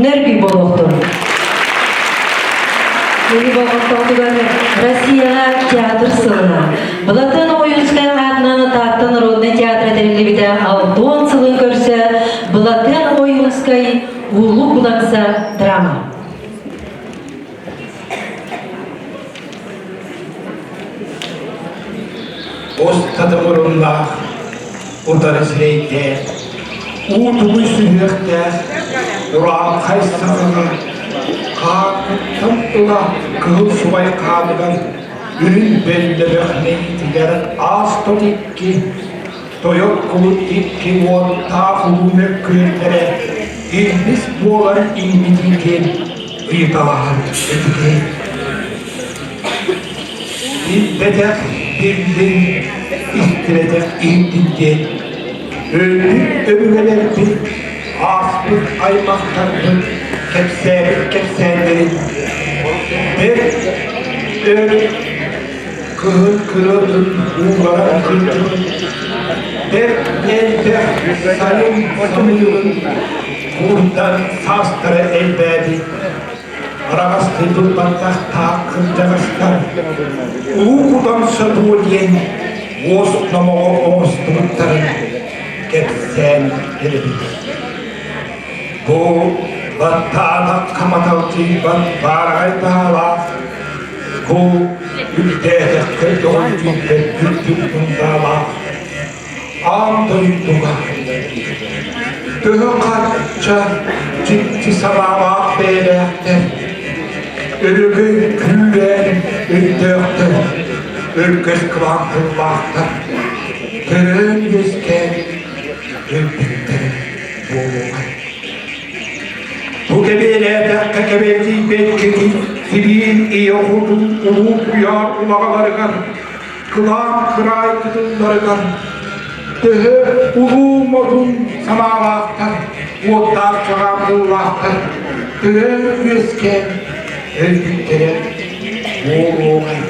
нөргүй буолуохтун. Кини болҕомтотугар Россияҕа театр сылына Былатыан Ойуунскай аатынан Таатта народнай театра тэриллибитэ 60 сылын көрсө Былатыан Ойуунскай Улуу Куданса драма. Устата муруннаах, утары сирэйдээх, уу-тугуй сүһүөхтээх, урааҥхай сахаҕа хаанныттан ыла кыһыл субай хааныгар үрүҥ бөллөбөх мэйиитигэр аас-тот икки, тойон кулут икки уоттаах улуу мөккүөрдэрэ илбис буолан иҥмитин диэн ыйыталаһар этигэй. Билбэтэх биллин, истибэтэх иһиттин диэн өлбүт өбүгэлэрбит, ааспыт аймахтарбыт кэпсээбит кэпсээннэрин бэрт өр кыһын кырыатын уулларан кырдьыбыт бэрт элбэх сайын самыырын куурдан саастара элбээбит Араҕастыйбыт баттахтаах кырдьаҕастар уу кутан сотуо диэн уос номоҕо оҥостубуттарын кэпсээн эрэбит. Бу баттаатахха маталдьыйбат баараҕай баалаах, бу үрдээтэххэ доҕолдьуйбат үрдүк мындаалаах аан дойдуга төһө харча дьикти санаалаах бэйэлээхтэр, өрөгөй күүрээн өйдөөхтөр, өргөс кылаан тыллаахтар, төрөөн үөскээн өлбүттэрэ буолуоҕай. Бу кэбиэлээтэххэ кэбэлдьийбэт кини сибиир ийэ хотун улуу куйаар улаҕаларыгар кылаан кыраай кытылларыгар төһө улуу модун санаалаахтар, уоттаах чаҕаан тыллаахтар төһө үөскээн өлбүттэрэ буолуоҕай.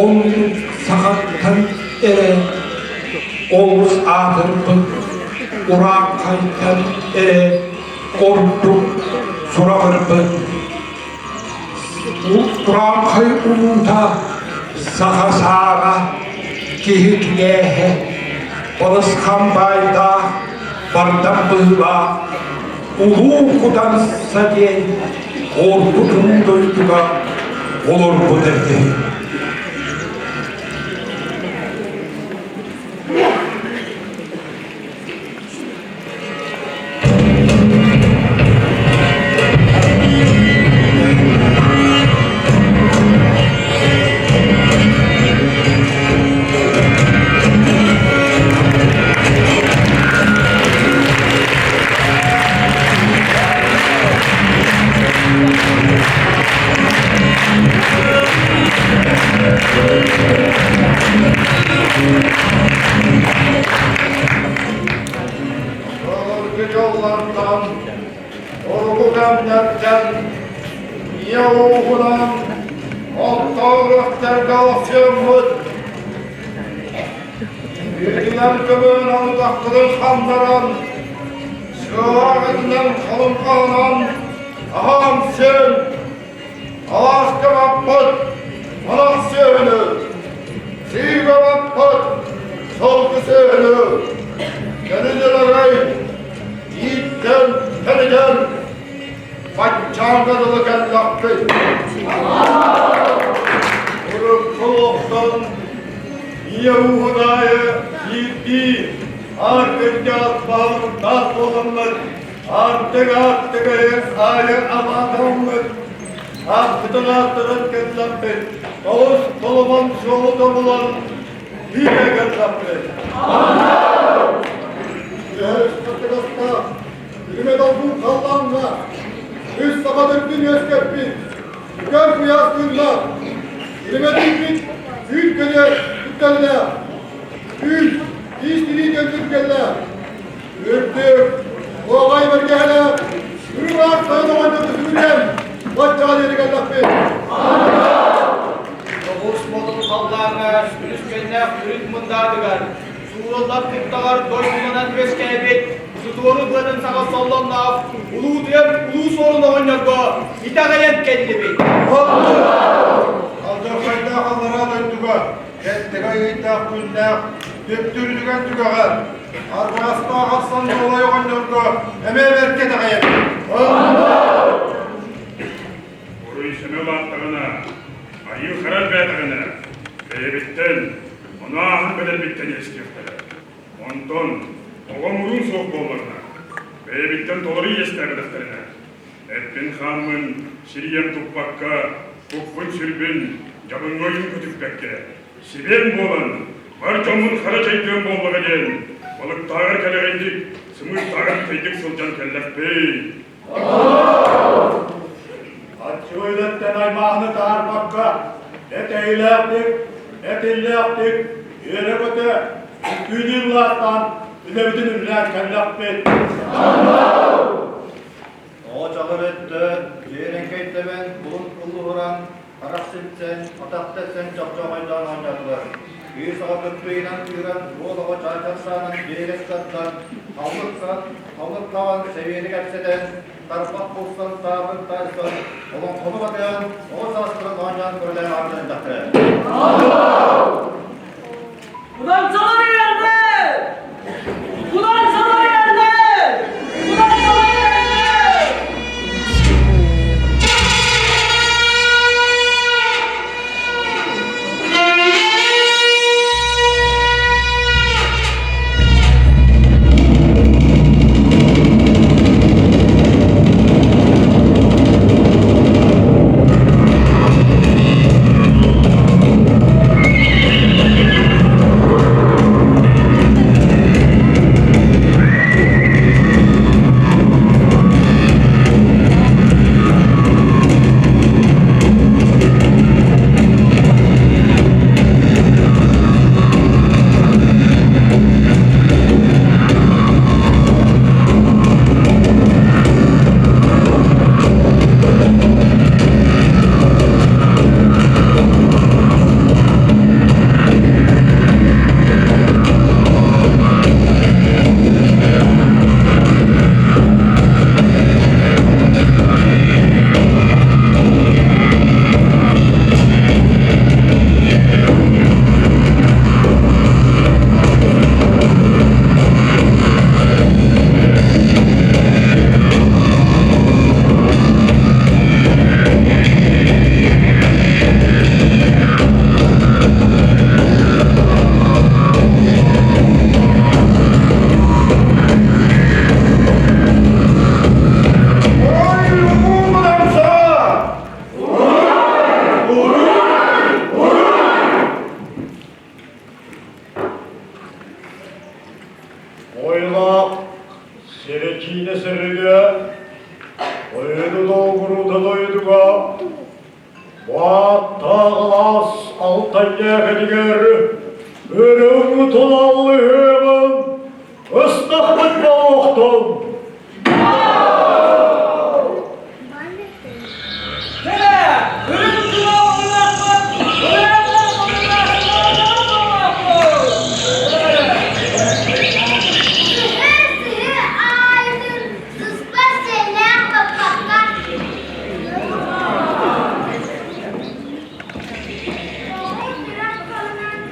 Оннук сахаттан эрэ олус аатырбыт урааххайтан эрэ ордук сураҕырбыт Урааҥхай улуута саха сааҕа, киһи кинээһэ, балысхан баайдаах, бардам быһыылаах, улуу Куданса диэн ордук улуу дойдуга олорбут этэ. Былыргы дьоллортон, урукку кэмнэртэн ийэ уугунан орто үрэхтэргэ олохсуйаммыт, үүтүнэн көмөнөн утахпытын ханнаран, сыалаах этинэн холумхаланан, аһаан сиэн, алааска баппыт, ынах сүөһүнү, сиигэ баппыт, сылгы сүөһүнү, кэлин ыларай, ииттэн, тэнитэн, баччааҥҥа дылы кэллэхпит. Урукку олохтон ийэ ууһун аайы биирдии аар кырдьаҕас баһылыктаах буоланнар Аартык аартыгы аайы амаатаммыт, аахпытын ааттанан кэллэхпит, олус толомон суолу тобулан биирэ кэллэхпит. Үһүс Үрүмэ долгун халлааҥҥа, үс саха төрдүн үөскэппит, үгэр куйаас тыыннаах, үрүмэ тиийбит үүт көнө үктэллээх, үүт тиис тирии кэллээх, Үрдүк, оҕай бэргэһэлэ, үрүҥ аар тойон оҕонньору сүгүрүйэн, баччаҕа диэри кэллэхпит. Тоҕус модун халлааҥҥа үлүскэннээх үрүт мындаатыгар, Куруллар куттаҕар дойдуланан үөскээбит сутуору быатын саҕа соллонноох улуутуйар улуу суорун оҕонньорго итэҕэйэн кэллибит. Алдьархайдаах аллараа дойдуга кэлтэгэй ыйдаах күннээх төптөрүтүгэр түгэҕэр арҕаастаах арсан дуолай оҕонньорго эмиэ бэркэ итэҕэйэбит. Уруй сэмэ улааттаҕына, айыы хара элбээтэҕинэ, бэйэбиттэн, ону ааһан бэлэрбиттэн иэстиэхтэрэ. Онтон оҕом уруум суох буоллаҕына, бэйэбиттэн толору иэстээбэтэхтэринэ, эппин-хааммын сирийэн туппакка, куппун-сүрбүн дьабыҥҥа ойуун көтүппэккэ, сибиэн буолан, бар дьоммун хара чэйдиэм буоллаҕа диэн, балыктааҕар кэлэҕэйдик, сымыыттааҕар бүтэйдик сылдьан кэллэхпит. Аччыгый үлэттэн аймааһыны таһаарбакка, этэйилээхтик, этиллээхтик, үөрэ-көтө, үҥкүүлүү былаастаан үлэбитин үлэлээн кэллэхпит. Оҕо чаҕыр өттө, дьиэрэҥкэй тэбэн, кулун уллуһуран, харах сипсэн, атах тэпсэн чохчоохойдоон оонньоотулар. Кыыс оҕо кыппыйынан кыыран, уол оҕо чаачар саанан биэрэс тардан, халлык халлык хаҕан сэбиэни кэпсэтэн, тарбах булсан, таабын таайсан, олоҥхону батыһан, оҕо саастарын оонньоон көрүлээн аҕалан элбэхтэрэ. Кудан саҕар Кудан саҕар Кудан саҕар Ой, улуу Ойлаах сирэчиинэ сэргэ, ойуну долгурута дойдуга, бааттаах алаас алтанньаах этигэр өрөҥ тулаллыһыаҕын ыстахпыт буолуохтун! Сыһыы-сыһыы аайытын сыспар сиэллээх баппакка Тоҕус үрэх таһынан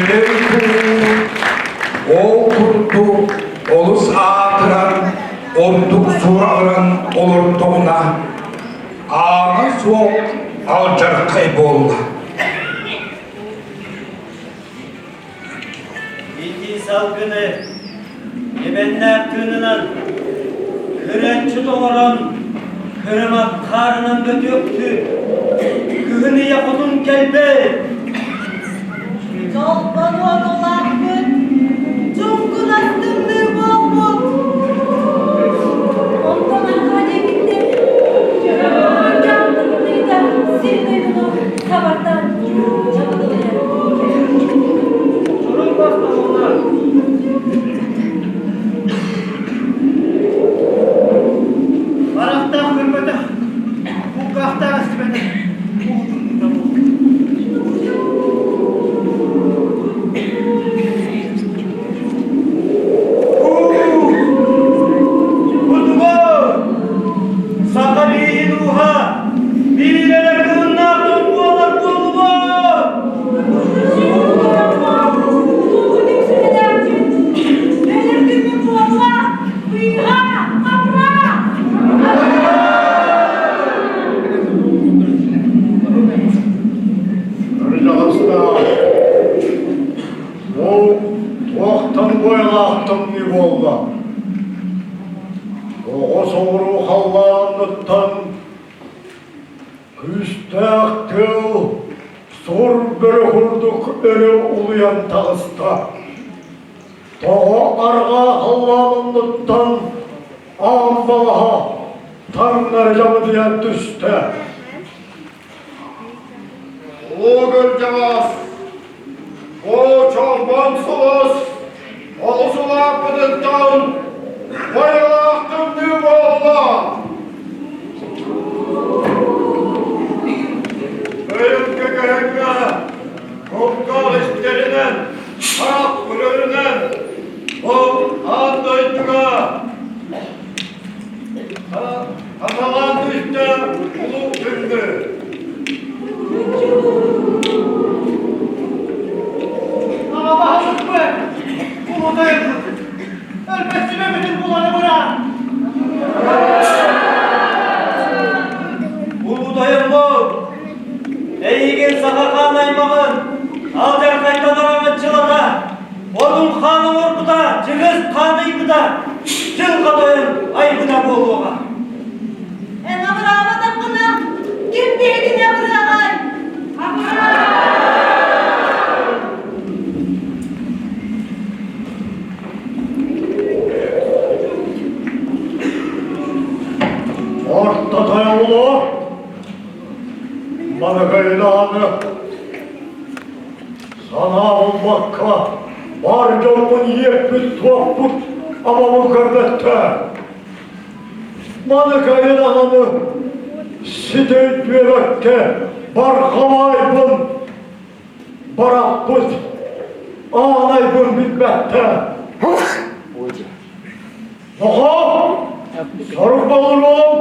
Төлөй Ол курдук олус аатыран, ордук сураҕыран олордоҕуна, аана суох алдьархай буолла. Ити салгыны эбэннээх тыынынан кыраччы тоҥорон, кырымах хаарынан бөтүөктүү, күһүн ийэ хотун кэлбэт. Чолбонуон улааппыт, чуҥкунас тымныы буолбут. Онтон арҕаа диэкиттэн дьаҥ тымныыта сир дойдуну хабардан чабыдылыйар. Чорон басталына. Барахтаах көрбөтөх, кулгаахтаах истибэтэх улуу тымныыта буолбут. Саха бииһин ууһа биир эрэ кыһыннаах дьон буолар буоллубут! Кырдьаҕастаах, Ол туохтан буойалаах тымныы буолла? Оҕо соҕуруу халлааныттан күүстээх тыал сур бөрө курдук өрө улуйан таҕыста. Тоҕо арҕаа халлаанныттан аан балаһа таҥнары дьабыдыйан түстэ. Улуу кырдьаҕас, оо чолбон сулус, олус улааппытыттан байалаах тымныы буолла. Быйылгы кыһыҥҥа кулгаах истэринэн, харах көрөрүнэн бу аан дойдуга Хаталаан түстэ улуу күндү. Аҕа баһылыкпыт, улуу тойоммут, өлбөт сүбэбитин буланы быраан. Улуу тойоммут, эйигин саха хаан аймаҕын алдьархайтан араҥаччылата, Одун хаан оҥорбута, Чыгыс хаан ыйбыта, Дьылҕа тойон айбыта буолуоҕа. Эн абыраабатаххына, ким биһигини абырыаҕай? Орто тойолу Маныгайлааны Санаа булбакка, бар дьоммун иэппит-туоппут абабын көрбөттө. Маны кайын аҕаны ситэ өйдүөбэккэ барҕабаайбын бараппыт аанайбын билбэттэ. Нохоо, сорук болуруом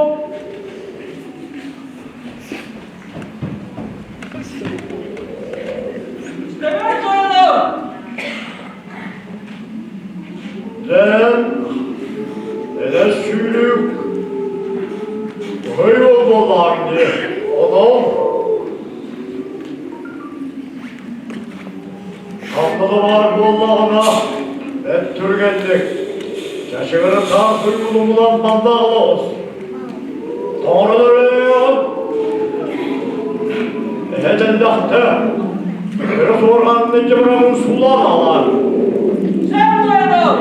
Дэн, эдэр сүүрүк, быһый буоллаҕыҥ дии, онон ханна да баар буоллаҕына, бэрт түргэнник, чачыгырын таах туйгулумунан манна аҕалаҕыс. Тоҥорон өрөйөҕүн Эһэ тэллэхтэ, өрө суорҕанын илдьэ бараммын суулаан аҕалаар. Сөп тойонум!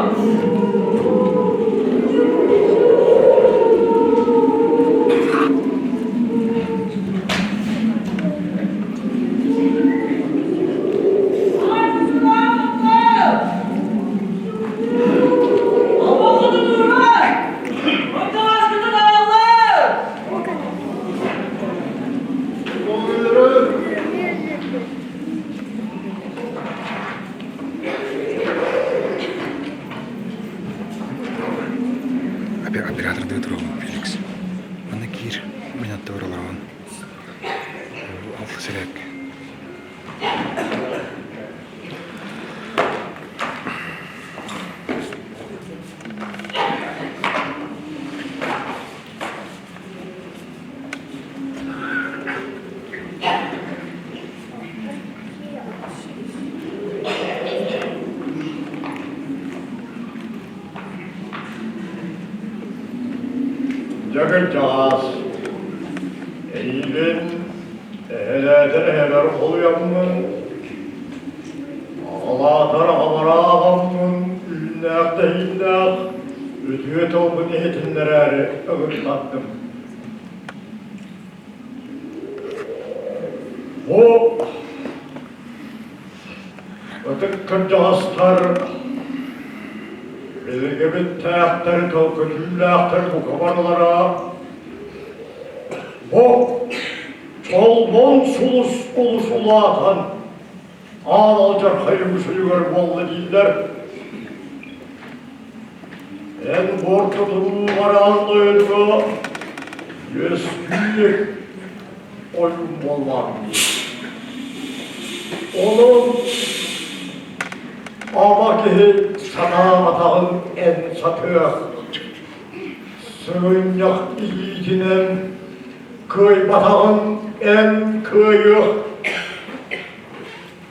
Оператордыы туругум Феликс. Манна киир, мин аттыбар олороҕун. Алта сирээккэ. Дьэ кырдьаҕас, эйигин эһэлээтэр эһэбэр холуйаммын, аҕалаатар аҕабар ааҕаммын үүннээх да иһиннээх үтүө тылбын иһитиннэрээри ыгыттардым. Бу ытык кырдьаҕастар билигибиттээхтэр, төлкөтүүлээхтэр бука барылара бу чолбон сулус улус улаатан аал алдьархай үгүс буолла дииллэр. Эн буортутун бараан дойдуга үөскүүр ойуун буоллаҕым дии. Онон ама киһи санаабатаҕын эн сатыах, сыгынньах илиитинэн кыайбатаҕын эн кыайыах,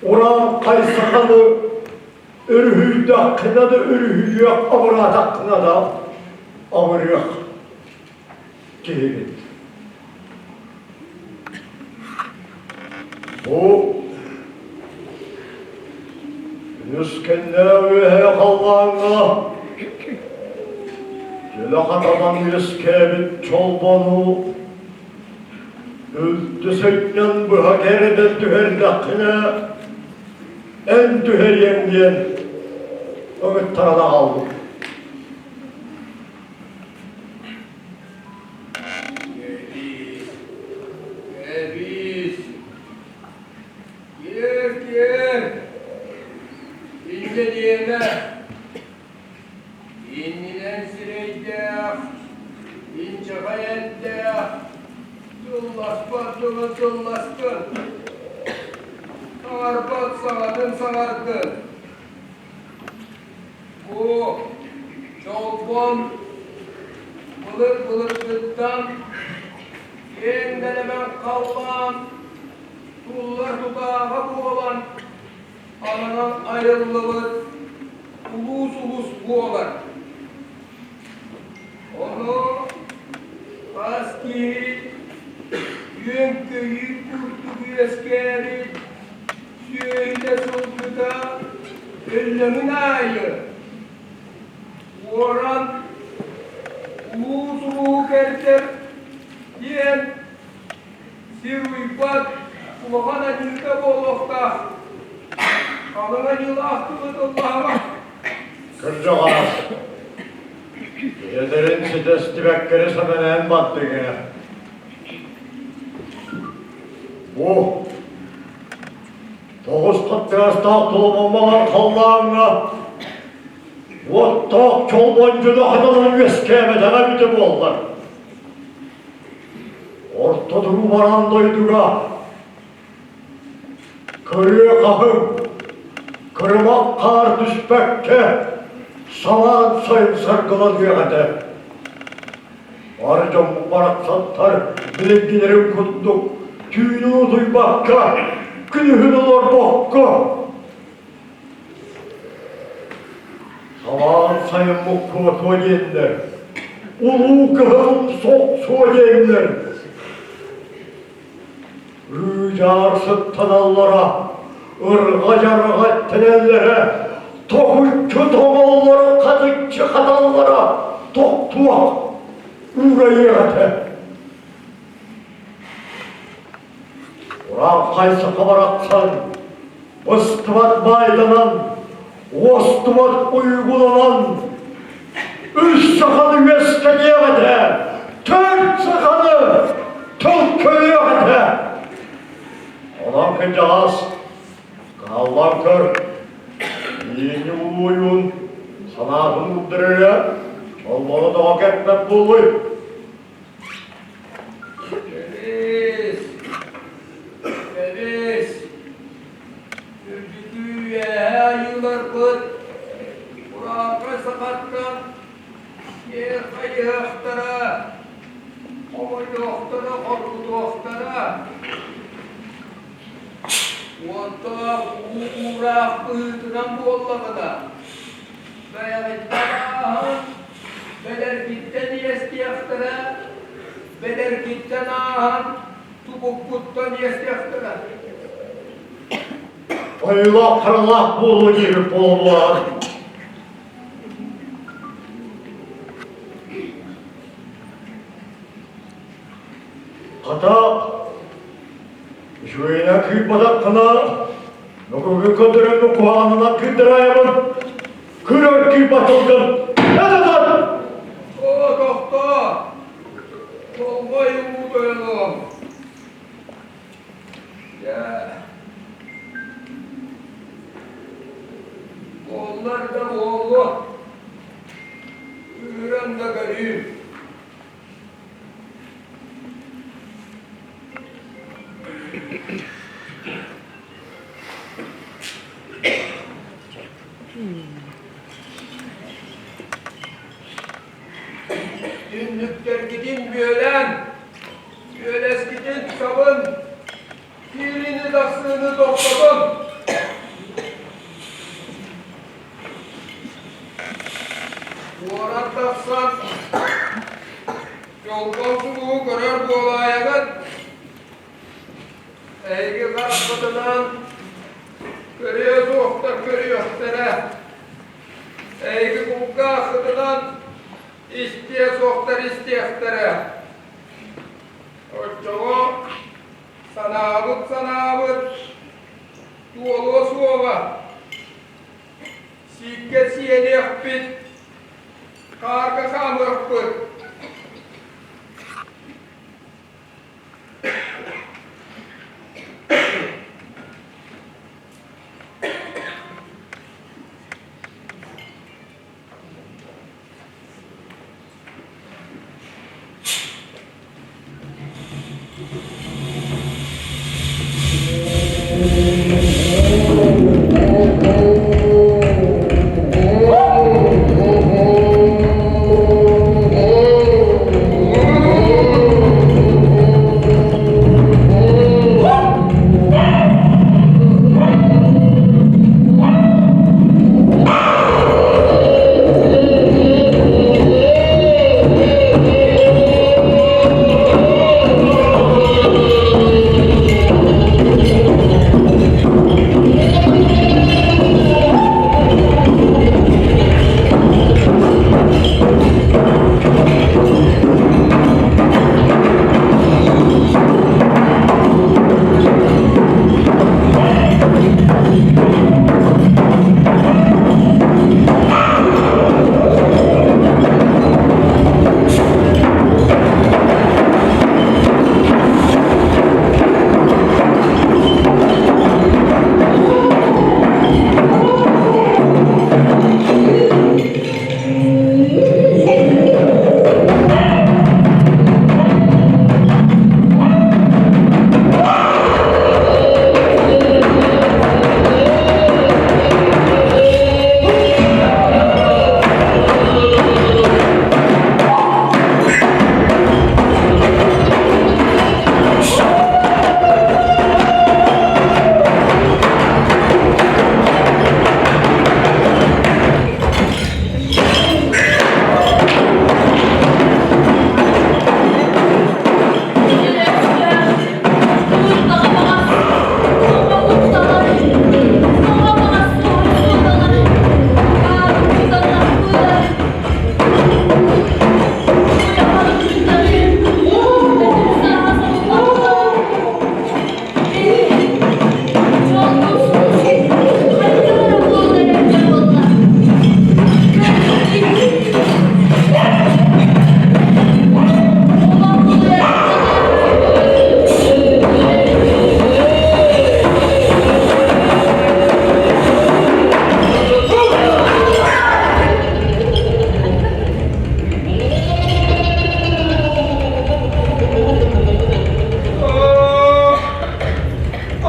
урааҥхай саханы өрүһүйдэххинэ да өрүһүйүөх, абыраатаххына да абырыах киһибит. Бу күнүс кэннэ үөһэ халлааҥҥа дьөлө хатанан үөскээбит чолбону үлтү сынньан быһа кэрдэн түһэрдэххинэ эн түһэриэҥ диэн ыҥыттаран аҕалбыт. Кэбиис, кэбиис, киэр, киэр, инньэ диэмэ, иннинэн сирэйдээх, инчэҕэй эттээх, тылласпат тылы тылластын, саҥарбат саҥатын саҥардын. Бу чолбон былыр-былыргыттан киэҥ нэлэмэн халлаан туллар тутааҕа буолан ананан айыллыбыт улуу сулус буолар. Ону хас киһи үөн-көйүүр курдук үөскээбит сүөһүтэ сылгыта өллөҥүн аайы уоран улуу сулуһу кэрдэр диэн сир уйбат улахан аньыыта буолуохтаах. Халыҥ аньыылаах тылы тыллаһама. Кырдьаҕас, ийэлэрин ситэстибэккэри сэмэлээн бардыҥ ээ. Бу тоҕус хаттыгастаах толомоммалар халлааҥҥа уоттаах чолбон дьоно хатанан үөскээбэтэҕэ эбитэ буоллар. Орто туруу бараан дойдуга кырыа хаһыҥ, кырымах хаар түспэккэ салаан сайын саргыланыах этэ. Бар дьоммут барахсаттар билиҥҥилэрин курдук түүнү утуйбакка, күнүһүн олорбокко Салаан сайыммыт куотуо диэннэр, улуу кыһылым сохсуо диэннэр Ыы-дьаар сыттаналлара, ырҕа-дьарҕа эттэнэллэрэ, тоһуччу тоҥоллоро, хатыччы хаталлара тохтуох уурайыах этэ. Урааҥхай саха барахсан быстыбат баайданан, уостубат уйгуланан, үс саханы үөскэниэх этэ, төрт саханы төлкөлүөх этэ. Онон кырдьаҕас, кыһаллан көр, миини улууйун, санаатын уурдар эрэ, чолбону тоҕо кэппэт буолуй? Кэбис! Кэбис! Үрдүкү үөһэ айыыларбыт урааҥхай сахаттан киэр хайыһыахтара, хомойуохтара, хоргутуохтара. Уоттаах уу уураах быһыытынан буоллаҕына, бэйэҕиттэн ааһан. Бэдэргиттэн иэстиэхтэрэ, бэдэргиттэн ааһан тубуккуттан иэстиэхтэрэ. Айылаах харалаах буолуо диэбит буоллаҕа. Хата, үчүгэйинэн кыырбатаххына, мөкүгү көрдөрөммүн куһаҕанынан кыырдараайабын, кырар кыырбат тылгын этэтэн! Оо, тохтоо! Толбой уу тойонуом! Дьэ, буоллар да буолуо, кыыран да көрүүм. Түннүктэргитин бүөлээн, үөлэскитин сабын, киириини-тахсыыны тохтотун. Куорат тахсан, дьолбон сулуһу көрөр буолаайаҕыт. Эһиги хараххытынан көрүө суохтар көрүөхтэрэ. Эһиги кулгааххытынан истиэ суохтар истиэхтэрэ. Оччоҕо санаабыт санаабыт туолуо суоҕа. Сииккэ сиэниэхпит, хаарга хаамыахпыт.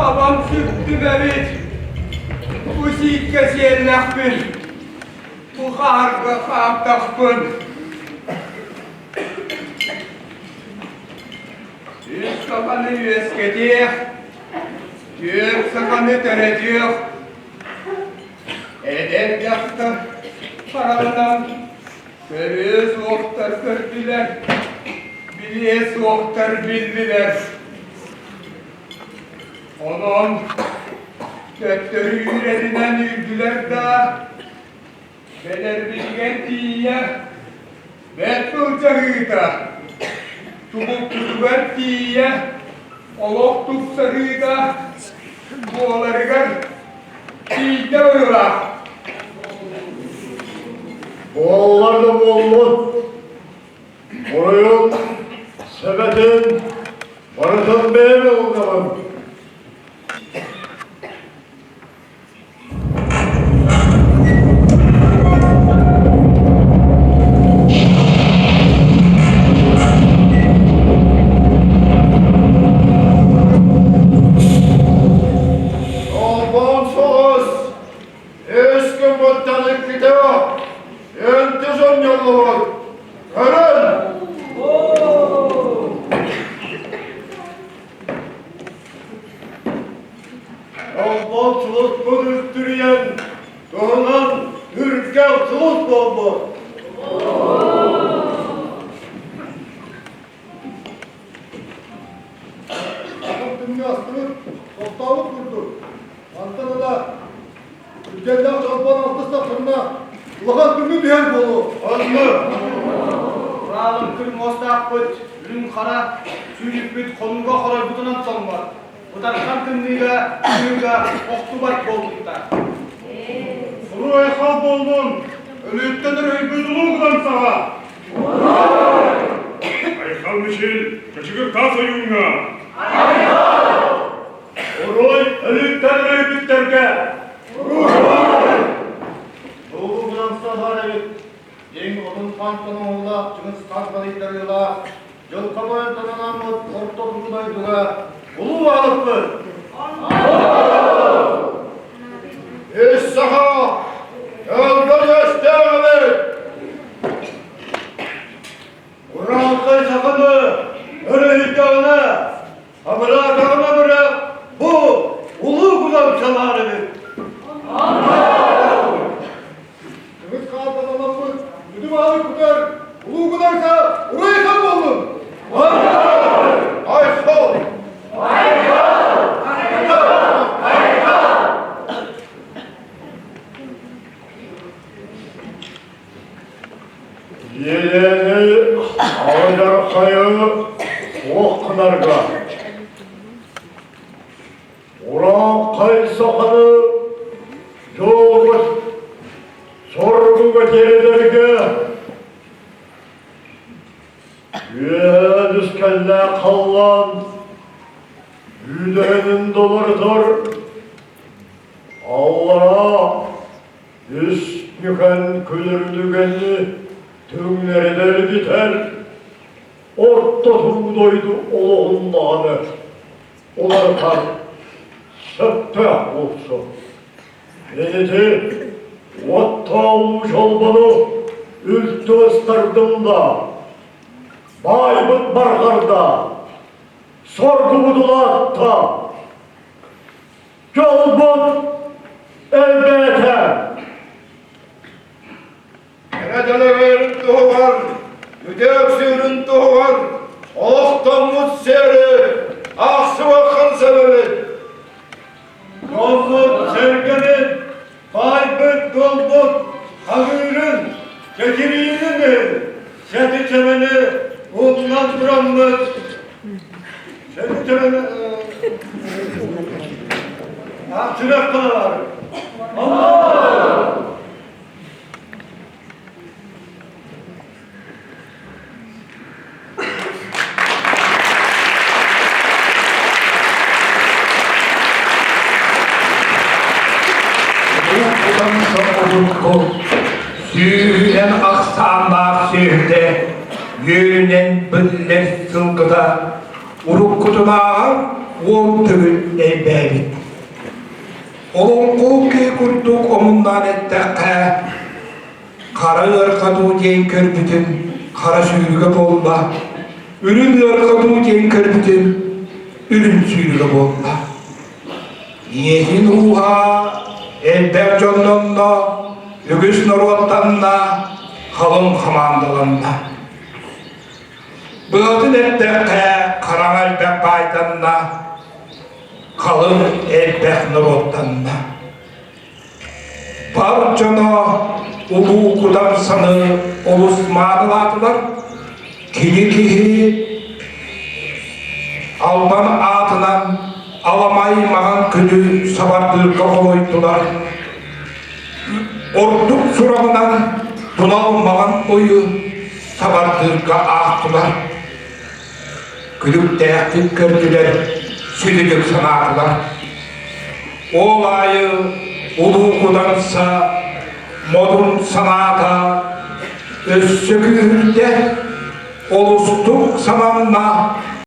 Абам сүктүм эбит. Бу сииккэ сиэллэхпин, бу хаарга хаамтахпын. Үс саханы үөскэтиэх, түөрт саханы төрөтүөх, эдэр дьахтар хараҕынан. Көрүө суохтар көрдүлэр, билиэ суохтар биллилэр. Онон төттөрү үүрэринэн үүрдүлэр да, бэлэрбитигэр тиийэ бэрт былдьаһыыта, тумукпутугар тиийэ олох тупсарыыта буоларыгар тиийдэ быһыылаах. Буоллар да буоллун, буруйун, сэбэтин барытын бэйэм ылынабын. Олбон соҕус, үс күн буттан иккитэ үнтү сонньуллубут. Көрүн! Олбон сулуспут үстүрүйэн, туһунан үргэл сулус буолбут. Атын күҥҥэ астыбыт, тохтообут курдук. Мантан ыла үргэллээх чолбон алтыс тахсынна улахан күҥҥү түһэр буолуо. Онно Ураалын күр муостаахпыт, үрүҥ хара, сүүрүкпүт хонууга хоройбутунан тоҥмот, бытархан тымныыга, тыыга охтубат буолбуттар. Суруй-айхал буоллун, өлүүттэн өрөйбүт улуу гынан саҕа! Айхал Мичил, кычыгыр таас ойууҥҥа! Уруй өлүүттэн өрөйбүттэргэ! Улуу гынан саҕар эбит, дьиҥ отун хантан оҥоһуулаах Чыҥыс Хаан балыйтарыылаах, дьылҕа бойонтон анаммыт орто туруу дойдуга улуу аалыппыт! Үс саха өлгөн өстөөх эбит! Урааҥхай саханы өрүһүйдэҕинэ, абыраатаҕына быраак бу улуу кулан салаар эбит. Кымыс хаалталаммыт, бүтүм аалы кутар, улуу кударса уруй-айхал буоллун! Айхал! Иэдээни алдьархайы суох гынарга Урааҥхай саханы дьолго соргуга тиэрдэргэ үөһээ үскэллээх халлаан үүдэһинин долорутар аллараа Үс нүхэн күлүрдүгэни түҥнэринэр бүтэр, орто туруу дойду олоҕун даҕаны уларытар сөптөөх буолсу. Ити уоттаах чолбону үлтү ыстардым да, баайбыт барҕарда, соргубут улаатта, Дьолбут элбээтэ! Кэрэ дэлэгэр туһугар, үтүөк сүүрүн туһугар олохтоммут сиэри аахсыбаккын сөбөбүт. Дьоммут сэргэбит, баайбыт дуолбут хаҥыырын, чэчириирин иһин сэти-сэмэни умнан тураммыт сэти-сэмэни Сүрэххэ Allah! Урукку сүүһүнэн ахсааннаах сүөһүтэ үөнүнэн биллэр сылгыта уруккутунааҕар уон төгүл элбээбит. Олоҥхо киһи курдук омуннаан эттэххэ, хара ыархадуу диэн көрбүтүм хара сүүрүгэ буолла, үрүҥ ыархадуу диэн көрбүтүм үрүҥ сүүрүгэ буолла. Ийэтин ууһа элбэх дьоннонно, үгүс норуоттанна, халыҥ хамаандаланна. Быатын эрдэххэ хараҥа элбэх баайданна, халыҥ элбэх норуоттанна. Бар дьоно улуу кудан саны олус маанылаатылар. Кини киһи албан аатынан аламай маҕан күнү сабардыырга холойдулар. Ордук сураҕынан тунал маҕан ойу сабардыырга аахтылар. Күлүктээхтик көрдүлэр, сүдүтүк санаатылар. Ол аайы улуу куданса модун санаата өссө күүһүрдэ, олустук сананна.